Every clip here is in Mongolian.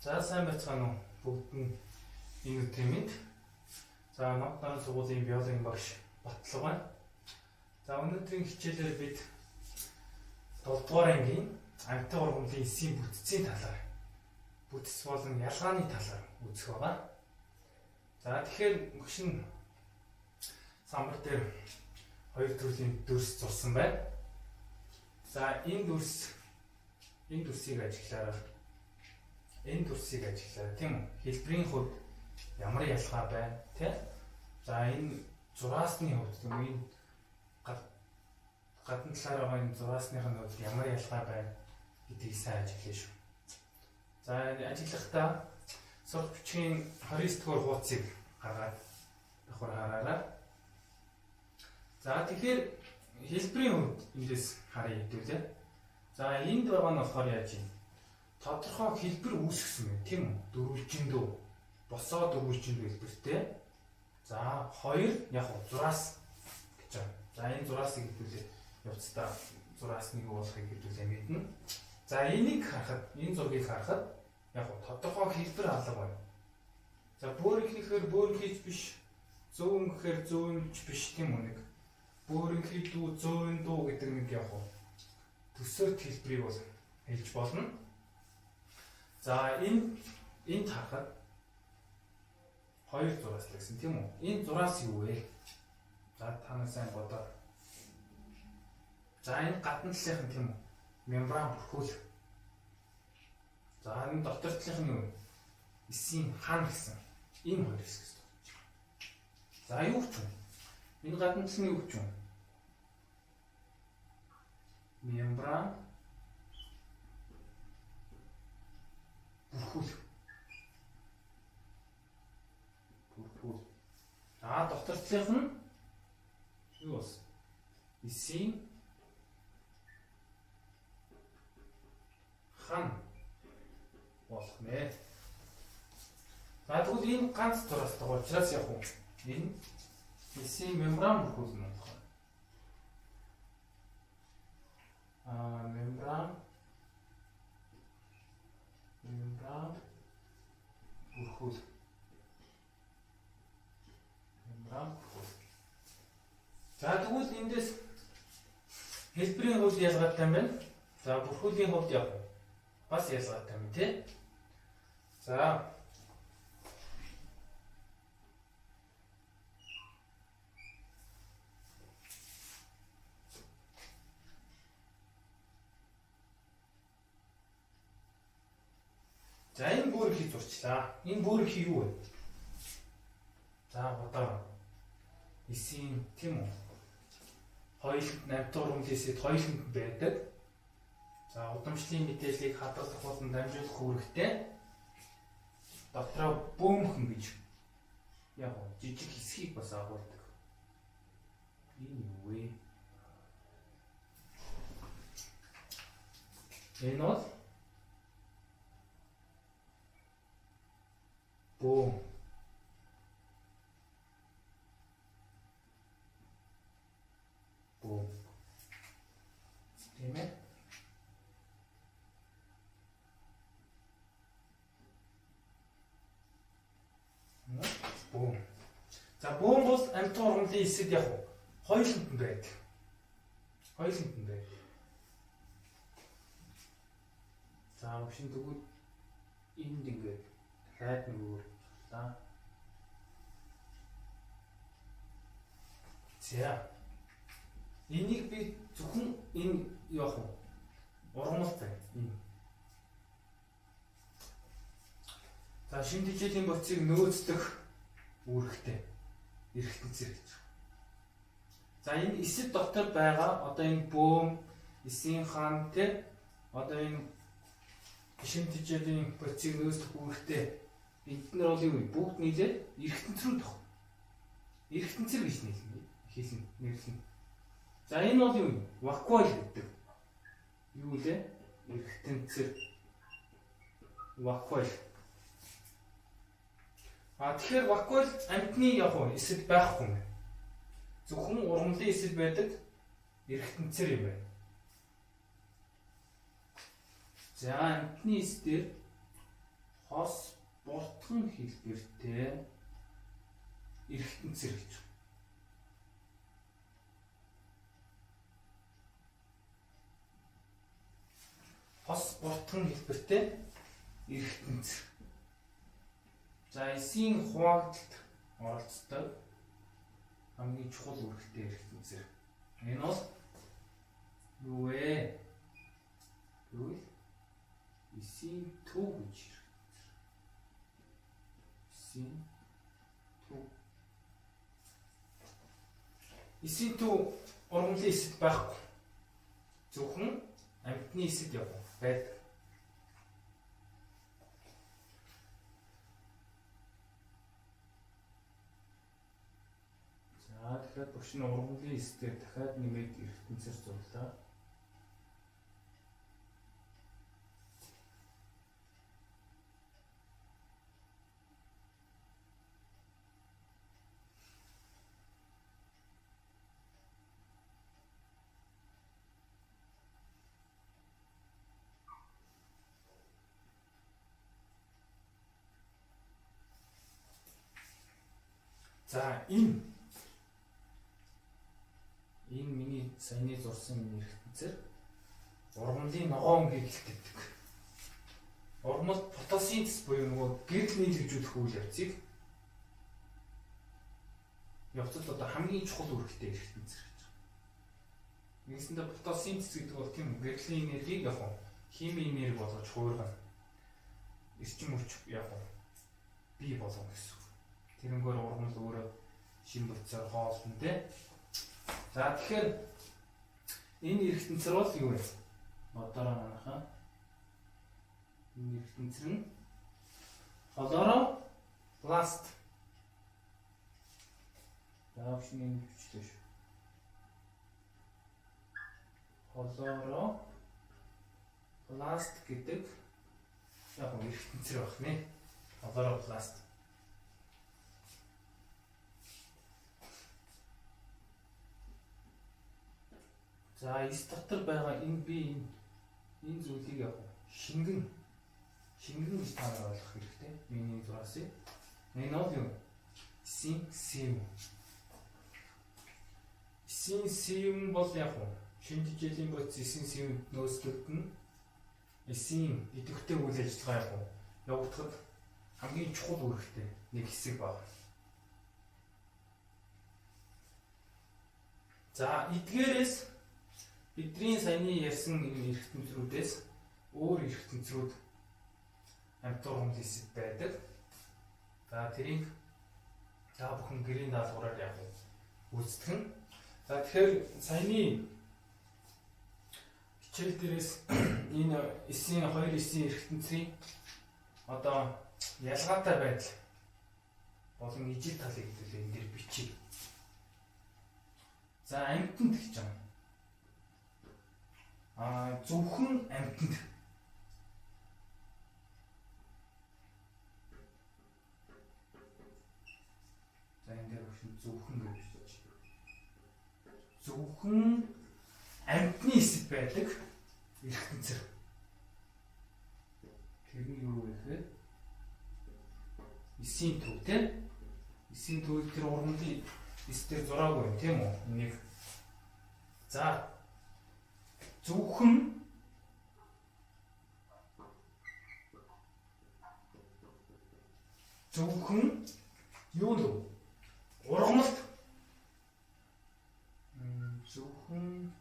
За сайн байцгаана уу бүгд нь энэ өдрийн мэнд. За Нот нарын сургуулийн биологийн багш Батлаг байна. За өнөөдрийн хичээлээр бид 7 дугаар ангийн амьтан ургамлын эсийн бүтцийн талаар бүтц болон ялгааны талаар үзэх байгаа. За тэгэхээр мөгш нь самбар дээр хоёр төрлийн дүрс зурсан байна. За энэ дүрс энэ дүрсийг ажиглаарай. Энэ дүрсийг ажиглаарай, тийм үү? Хэлбэрийн хувьд ямар ялгаа байна, тий? За энэ зураасны хувьд тийм үү? Энэ гадна талаар байгаа энэ зураасных нь хувьд ямар ялгаа байна гэдгийг сайн ажиглая шүү. За ажиглахдаа сурах бичгийн 29 дугаар хуудсыг гаргаад давхар хараарай. За тэгэхээр хэлбэрийн хувьд эндээс харъя хэдүүлээ. За энд байгаа нь болохоор яаж юм? Тодорхой хэлбэр үүсгэсэн байна, тийм үү? Дөрвөлжиндөө, босоо дөрвөлжиндөө хэлбэртэй. За хоёр яг зураас гэж байна. За энэ зураасыг хэдүүлээ явцдаа зураас нэг болохыг хэдүүлээ мэднэ. За энийг харахад, энэ зургийг харахад яг тодорхой хэлбэр алга байна. За бөөрийнхийхээр бөөрийнхийч биш, зөөн гэхээр зөөнч биш, тийм үү нэг. Бөөрийнхий дүү, зөөн дүү гэдэг нэг яг төсөөт хэлбэрийг бол хэлж болно. За энэ энд харахад хоёр зураас л гэсэн, тийм үү? Энэ зураас юу вэ? За та нар сайн бодоо. За энэ гадна талынх нь, тийм үү? Мембран бүрхүүл. За энэ дотор талынх нь юу? Эсийн хан гэсэн. Энэ хоёр хэсгээс тогтож байгаа. За юу ч юм? Энэ гадна тал нь юу ч юм? Мембран бүрхүүл. Бүрхүүл. За дотор талынх нь юу болсон? Эсийн хан болох нэ. За тэгвэл энэ ганц зураас байгаа учраас яг уу энэ эсийн мембран бүрхүүл нь болох. Мембран бүрхүүл. Мембран бүрхүүл. За тэгвэл эндээс хэлбэрийн хувьд ялгаатай юм байна. За бүрхүүлийн хувьд яг бас ялгаатай юм, тий? За За энэ бөөрөнхий зурчлаа. Энэ бөөрөнхий юу вэ? За бодоо. Эсийн, тийм үү? Хоёуланд 8 дугаар хүнлээсэд хоёуланд байдаг. За удамшлын мэдээллийг хадгалах болон дамжуулах үүрэгтэй. Дотроо бөөмхөн гэж яг жижиг хэсгийг бас агуулдаг. Энэ юу вэ? Энэ бол бөөм. Бөөм. Тийм ээ? Бөөм. За бөөм бол амьтан ургамлын эсэд яг хоёуланд нь байдаг. Хоёуланд нь байдаг. За өгшин тэгвэл энд ингээд дахиад нэг өөр зурлаа. За энийг би зөвхөн энэ яах вэ? Ургамал байна. Энэ. За шинэ тэжээлийн бодисыг нөөцлөх үүрэгтэй эрхтэн зэрэг гэж. За энэ эсэд дотор байгаа одоо энэ бөөм, эсийн хан, тэ одоо энэ шинэ тэжээлийн бодисыг нөөцлөх үүрэгтэй эднэр бол юу вэ? Бүгд нийлээд эрхтэнц рүү тох. Эрхтэнцэр гэж нийлнэ. Хэлнэ, нэрлэнэ. За энэ бол юу вэ? Вакуол гэдэг. Юу лээ? Эрхтэнцэр. Вакуол. А тэгэхээр вакуол амьтны яг уу эсэд байхгүй юм байна. Зөвхөн ургамлын эсэд байдаг эрхтэнцэр юм байна. За амьтны эс дээр Хос буртхан хэлбэртэй эргэтэнцэр гэж. Хос буртхан хэлбэртэй эргэтэнцэр. За эсийн хуваагдалт оролцдог хамгийн чухал үүрэгтэй эргэтэнцэр. Энэ бол юу вэ? Гэвэл эсийн төв гэж эргэтэнцэр. Эсийн төв. Эсийн төв ургамлын эсэд байхгүй. Зөвхөн амьтны эсэд явах байдаг. За дахиад багш нь ургамлын эс дээр дахиад нэмээд эргэтэнцэр зурлаа. За энэ миний саяны зурсан энэ эргэтэнцэр ургамлын ногоон өнгийг илтгэдэг. Ургамал фотосинтез буюу нөгөө гэрэл нийлэгжүүлэх үйл явцыг явцад одоо хамгийн чухал үүрэгтэй эргэтэнцэр гэж байна. Нэгсэндээ фотосинтез гэдэг бол тийм гэрлийн энергийг яг химийн энерги болгож хуургана. Эрчим хүч яг бий болгоно гэсэн үг. Тэрнгээр ургамал өөрөө шин бодисоор хоолно те. За тэгэхээр энэ эргэтэнцэр бол юу вэ? Одоороо манайхаа энэ эргэтэнцэр нь хлоропласт. За багш нь энэ бичлээ шүү. Хлоропласт гэдэг яг эргэтэнцэр байх нэ. Хлоропласт. За эс дотор байгаа энэ би энэ зүйлийг яг шингэн гэж та нар ойлгох хэрэгтэй. Миний зураасыг. Энэ бол юу? Эсийн сэв. Эсийн сэв бол яг шинэ тэжээлийн бодис эсийн сэвэнд нөөцлөгдөнө. Эсийн идэвхтэй үйл ажиллагаа яг явагдахад хамгийн чухал үүрэгтэй нэг хэсэг байна. За эдгээрээс бидний саяны ярьсан энэ эргэтэнцрүүдээс өөр эргэтэнцрүүд амьд ургамал эсэд байдаг. За тэрийг та бүхэн гэрийн даалгавраар яг үйлчлэх нь. За тэгэхээр саяны хичээл дээрээс энэ эсийн хоёр эсийн эргэтэнцрийн одоо ялгаатай байдал болон ижил талыг хэдүүлээ энэ дээр бичиж. За амьтанд гэж байна. Зөвхөн амьтанд. За энэ дээр багш зөвхөн гэж бичиж. Зөвхөн амьтны эсэд байдаг эргэтэнцэр. Тэр нь юу вэ гэхээр эсийн төв тийм. Эсийн төв тэр ургамлын эс дээр зураагүй юм тийм үү? Энийг за зөвхөн юу нэ? Ургамалд зөвхөн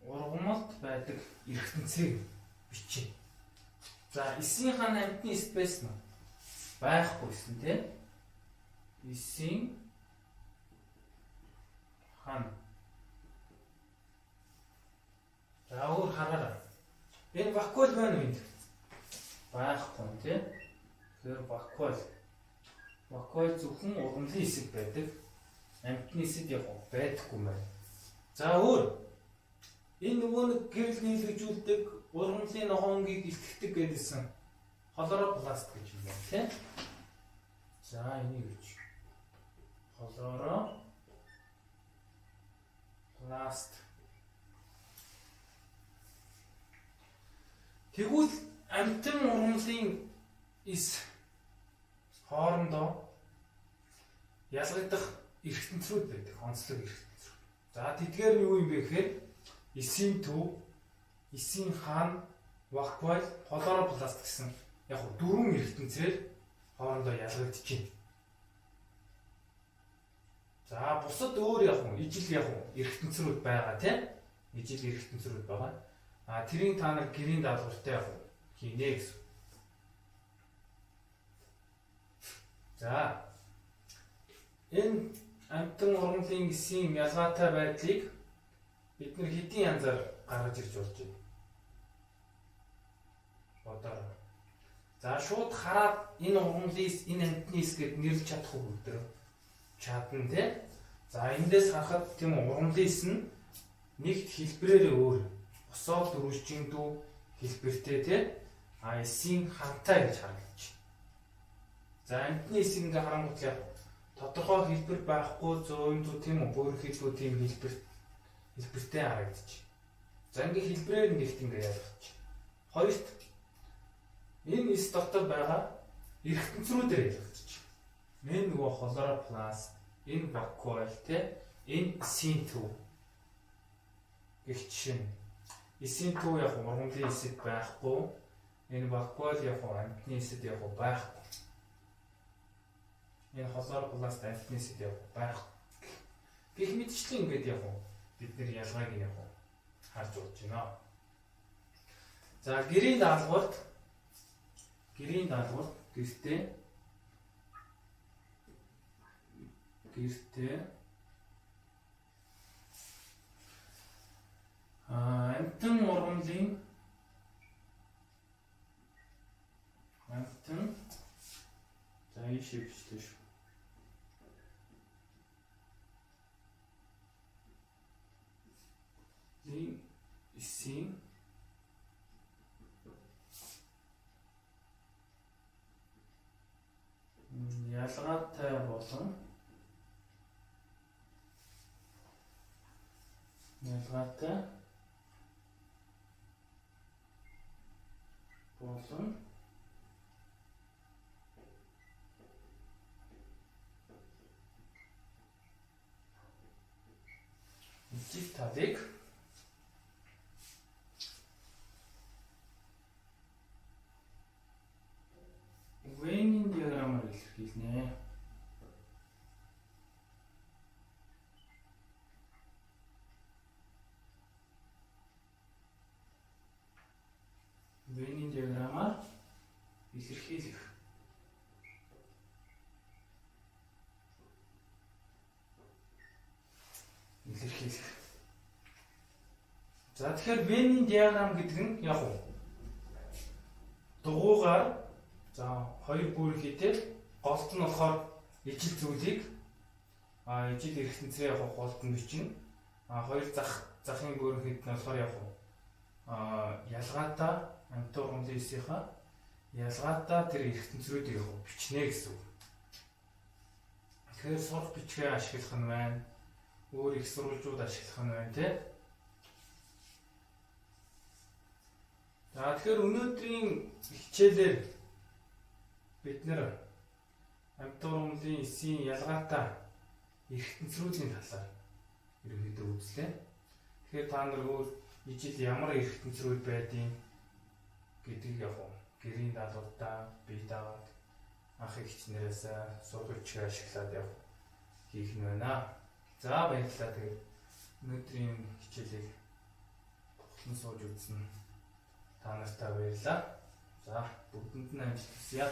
ургамалд байдаг эргэтэнцрийг бичээ. За эсийн хаан амьтны эсэд байсан уу? Байхгүйсэн тийм. Эсийн хаан. За өөр хараарай. Энэ вакуул байна уу энд? Байхгүй тийм. Тэгэхээр вакуул. Вакуул зөвхөн ургамлын эсэд байдаг. Амьтны эсэд яг байдаггүй байна. За өөр энэ нөгөө нэг гэрэл нийлэгжүүлдэг ургамлын ногоонгийг илтгэдэг гэдээсэн хлоропласт гэж юм байна тийм. За энийг үуч. Хлоропласт. Тэгвэл амьтан ургамлын эс хоорондоо ялгагдах эргэтэнцрүүд байдаг, онцлог эргэтэнцрүүд. За тэдгээр нь юу юм бэ гэхээр эсийн төв, эсийн хаан, вакуол, хлоропласт гэсэн яг дөрвөн эргэтэнцрээр хоорондоо ялгагдаж байна. За бусад өөр яг ижил яг эргэтэнцрүүд байгаа тийм ижил эргэтэнцрүүд байгаа. А тэрийг та нар гэрийн даалгавартай яг хийнэ гэсэн. За энэ амьтан ургамлын эсийн ялгаатай байдлыг бид нар хэдийн янзаар гаргаж ирж болж байна. Бодоорой. За шууд хараад энэ ургамлын эс, энэ амьтны эс гэд нэрлэж чадах уу бүгд? Чадна тий. За эндээс харахад тийм ургамлын эс нь нэгт хэлбэрээрээ өөр. Босоо дөрвөлжиндүү хэлбэртэй тий. А эсийн хантай гэж харагдаж байна. За амьтны эсийг ингээ харангуут яг тодорхой хэлбэр байхгүй зөөнзүү тийм үү бөөрөнхийдөө тийм хэлбэртэй харагдаж байна. За ингээ хэлбэрээр нэгт ингээ ялгаж. Хоёрт энэ эс дотор байгаа эргэтэнцрүүдээр ялгаж. Энэ нөгөө хлоропласт, энэ вакуол тий, энэ эсийн төв гэх жишээ нь. Эсийн төв яг ургамлын эсэд байхгүй, энэ вакуол яг амьтны эсэд яг байхгүй. Энэ хлоропласт амьтны эсэд яг байхгүй. Гэх мэтчлэн ингээд яг бид нэр ялгааг нь яг харж болж байна. За гэрийн даалгаварт гэртээ амьтан ургамлын амьтан за ийшээ бичлээ шүү. Энэ эсийн ялгаатай болон ялгаатай болон ижил талыг Венийн диаграммаар илэрхийлнэ. Венийн диаграммаар илэрхийлэх. За тэгэхээр Венийн диаграм гэдэг нь яг уу дугуйгаар за хоёр бүрхийтэй голд нь болохоор ижил зүйлийг ижил эргэтэнцрээ яг голд нь бичнэ. Хоёр захын бүрхийд нь болохоор яг ялгаатай амьтан ургамлын эсийнхаа ялгаатай тэр эргэтэнцрүүдийг яг бичнэ гэсэн үг. Тэгэхээр сурах бичгээ ашиглах нь байна. Өөр их сурвалжууд ашиглах нь байна тий. За тэгэхээр өнөөдрийн хичээлээр бид нэр амьтан ургамлын эсийн ялгаатай эргэтэнцрүүдийн талаар ерөнхийдөө үзлээ. Тэгэхээр та нар өөр ижил ямар эргэтэнцрүүд байдгийг гэдгийг яг гэрийн даалгавртаа бие дагаад ах эгч нарээс сурах бичгээ ашиглаад яг хийх нь байна. За баярлалаа. Тэгээд өнөөдрийн хичээлийг тухлан сууж үзсэн та нартай баярлалаа. За бүгдэнд нь амжилт хүсье.